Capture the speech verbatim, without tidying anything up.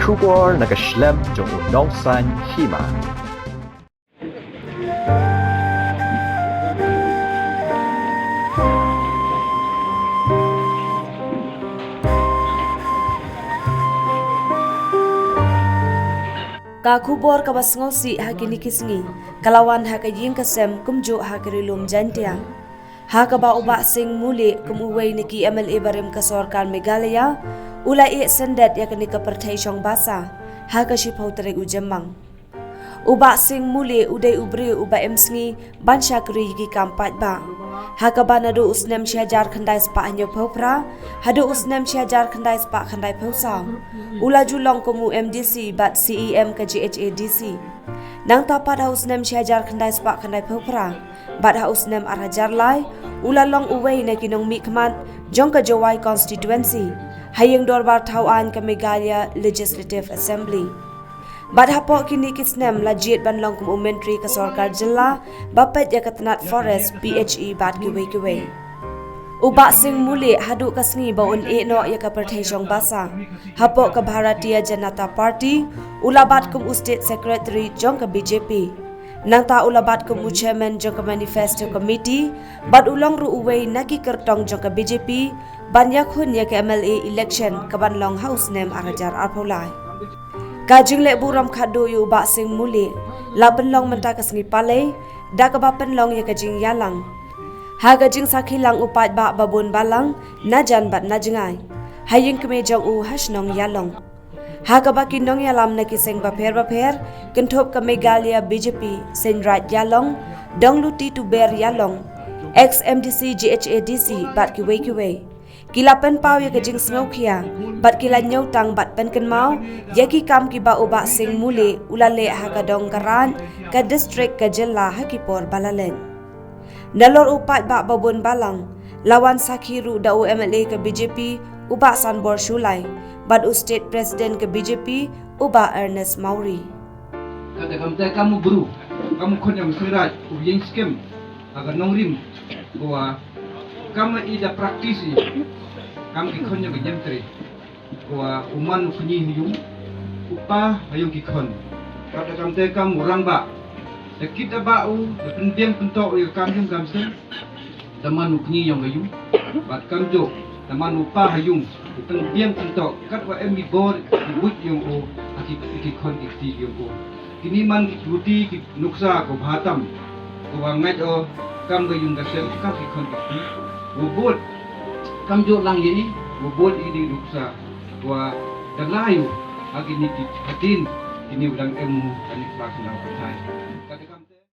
Khubor na ka shlem jong u Nongsaiñ Hima. Ka khubor kaba sngewsih ha kine ki sngi ka la wan ha ka ïing ka sem kumjuh ha ka Ri Lum Jaintia, ha kaba u Bah Sing Mulieh kum uwei na ki M L A barim ka sorkar Meghalaya u la ïeh syndet ïa kane ka pyrthei shong basa ha ka shiphew tarik u Jymmang. U Bah Sing Mulieh u dei u briew uba em sngi ban shakri ïa ki kam paidbah, ha kaba naduh u snem shi hajar khyndai spah hynñiewphew phra haduh u snem shi hajar khyndai spah khyndaiphew saw u la ju long kum u M D C bad C E M ka G H A D C. Nangta pat ha u snem shi hajar khyndai spah khyndaiphew phra bad ha u snem ar hajar lai u la long uwei na ki nongmihkhmat jong ka Jowai constituency ha ïing dorbar thaw aiñ ka Meghalaya Legislative Assembly. Bad hapoh kine ki snem la jied ban long kum u myntri ka sorkar jylla ba peit ïa ka tnat forest, P H E bad kiwei kiwei. U Bah Sing Mulieh haduh ka sngi ba un ïeh noh ïa ka pyrthei shong basa hapoh ka Bharatiya Janata Party u la bat kum u state secretary jong ka B J P. Nangta u la bat kum u chairman jong ka manifesto committee bad u long ruh uwei na ki kyrtong jong ka B J P ban ïakhun ïa ka M L A election kaban long ha u snem ar hajar arphew lai. Ka jingleh burom khatduh ïa u Bah Sing Mulieh la pynlong mynta ka sngi Palei da kaba pynlong ïa ka jingïalang ha ka jingsakhi lang u paidbah Babun Balang na jan bad na jngai ha ïing kmie jong u ha shnong Ïalong, ha kaba ki nongïalam na ki seng bapher bapher kynthup ka Meghalaya B J P seng Raid Ïalong, Dongluti Tuber Ïalong, ex M D C G H A D C bad kiwei kiwei, ki la pynpaw ïa ka jingsngewkhia bad ki la ñiewtang bad pynkynmaw ïa ki kam kiba u Bah Sing Mulieh u la leh ha ka dong ka raid, ka district, ka jylla ha ki por ba la leit. Nalor u paidbah Babun Balang la wan sakhi ruh da u M L A ka B J P u Bah Sanbor Shullai bad u state president ka B J P u Bah Ernest Mawrie. Kata kam te kam u bru, kam u khun ïa u Seng Raid u ïeng skhem ha ka nongrim, ko wa kam i da practice i kam ki khun ïa u Jemtre, ko wa u man u kñi ha ïung u pa ha ïung ki khun. Kata kam te kam u rangbah da kit da bah u da pynbiang pyntok ïa ka kam ïung kam sem. Da man u kñi ïong ka ïung bad kamjuh da man u pa ha ïung u pynbiang pyntok katwa em ki bor ki buit ïong u ha ki, ki khun ki kti ïong u. Kini man ki juti ki nuksa ko bha tam ko wa ngait o kam ka ïung ka sem kam ki khun ki kti. Wa bud kamjuh lang ïa i, wa bud i di nuksa wa da lai u ha kini ki hadien kini u dang em u ha ni kla kyndaw ka thai.